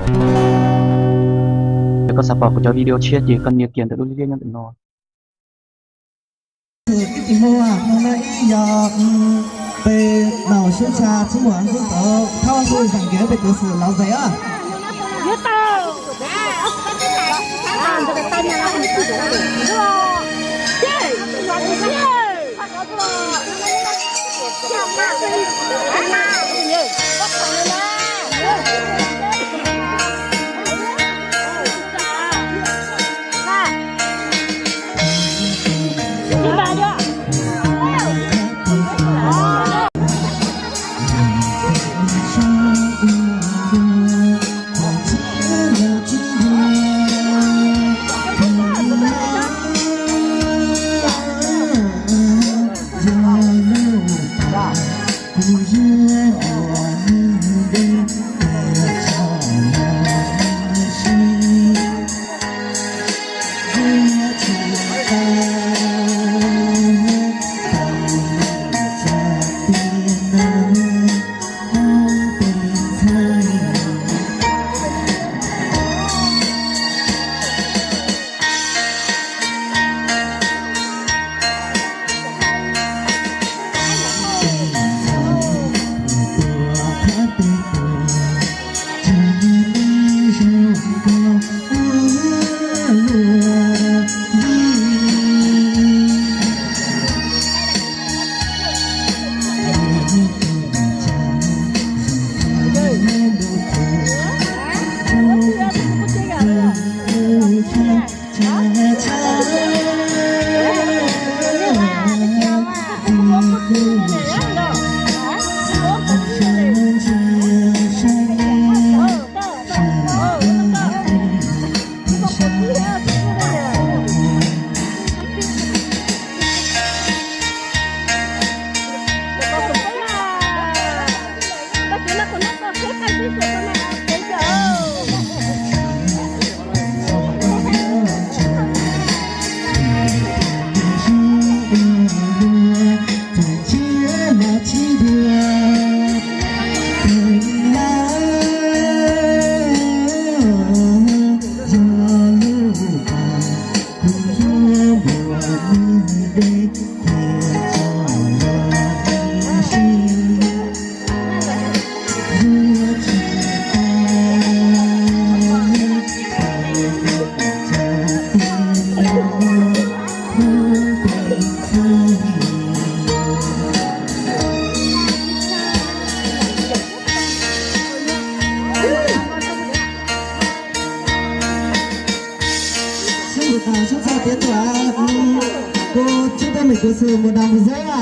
Yog koj xav pom kuv cov video tshiab ces koj nias kiag ntawm lub liab nyob ntawm no. Ib txhia mus, hnub no ib yog peb maum sub tshaj txhub muam nkauj tauv thawj hwj zaum nkawd peb tuav xwm lov zais os. Sub txhaj tiav tuaj, kuv tsuj tej mem kuv xwm mus dam mus zeb a.